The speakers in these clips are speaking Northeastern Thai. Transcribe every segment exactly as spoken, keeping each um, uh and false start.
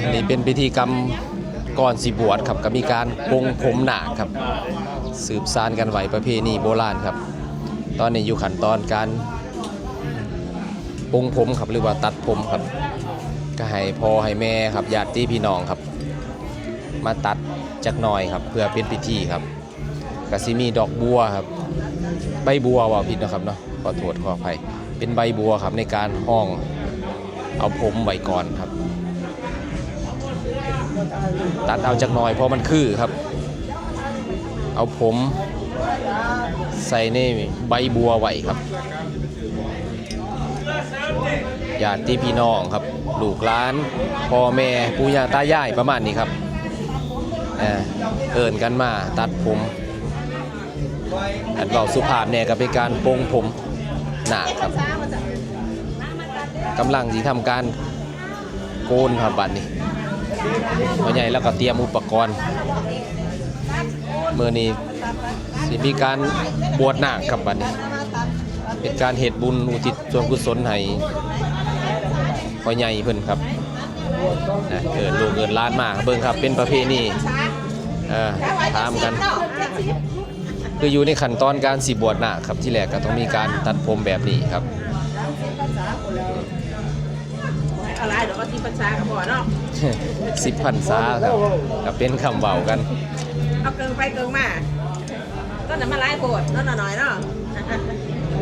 อันนี้เป็นพิธีกรรมก่อนสิบวชครับ ก็มีการปลงผมนาคครับ สืบสานกันไว้ประเพณีโบราณครับ ตอนนี้อยู่ขั้นตอนการปลงผมครับ หรือว่าตัดผมครับ ก็ให้พ่อให้แม่ครับ ญาติพี่น้องครับ มาตัดจักหน่อยครับ เพื่อเป็นพิธีครับ ก็สิมีดอกบัวครับ ใบบัวว่าผิดนะครับเนาะ ขอโทษขออภัย เป็นใบบัวครับ ในการห้องเอาผมไว้ก่อนครับ ตัดเอาจักหน่อยเพราะมันคือครับ เอาผมใส่ในใบบัวไว้ครับ ญาติพี่น้องครับ ลูกหลาน พ่อแม่ ปู่ย่าตายายประมาณนี้ครับ เอ่อ เอิ้นกันมาตัดผม อันเว้าสุภาพแน่ก็เป็นการปลงผมนาคครับ กำลังสิทำการโกนครับบัดนี้ พ่อใหญ่แล้วก็เตรียมอุปกรณ์ มื้อนี้สิมีการบวชนาคครับบัดนี้ เป็นการเฮ็ดบุญอุทิศส่วนกุศลให้พ่อใหญ่เพิ่นครับ นะ เอิ้นลูกเอิ้นหลานมา เบิ่งครับ เป็นประเพณี เอ่อ ถามกัน คืออยู่ในขั้นตอนการสิบวชนาคครับ ที่แรกก็ต้องมีการตัดผมแบบนี้ครับ อะไรเดี๋ยวก็ที่ภาษากับพ่อเนาะ สิบพรรษาครับ ก็เป็นคำเว้ากัน เอาเกิงไปเกิงมา ก็น้ำมาไล่โบดเนาะหน่อยเนาะ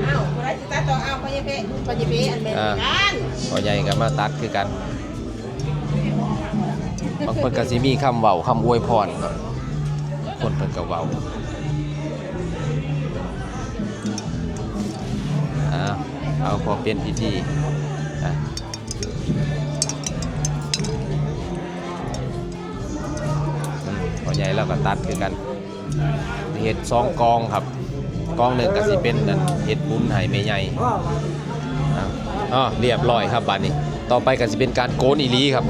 เอาคนละสิตาต่อเอาพยาเปะพยาเปะอันเป็นกัน พ่อใหญ่ก็มาตัดคือกัน บางคนก็สิมีคำเว้าคำอวยพรครับ คนเพิ่นก็เว้า อ่า เอาพอเป็นพิธี อ่ะ อืม พ่อใหญ่เราก็ตัดคือกัน เฮ็ดสองกองครับ กองหนึ่งก็สิเป็นนั่น เฮ็ดบุญให้แม่ใหญ่ อ่ะ อ๋อ เรียบร้อยครับบัดนี้ ต่อไปก็สิเป็นการโกนอีหลีครับ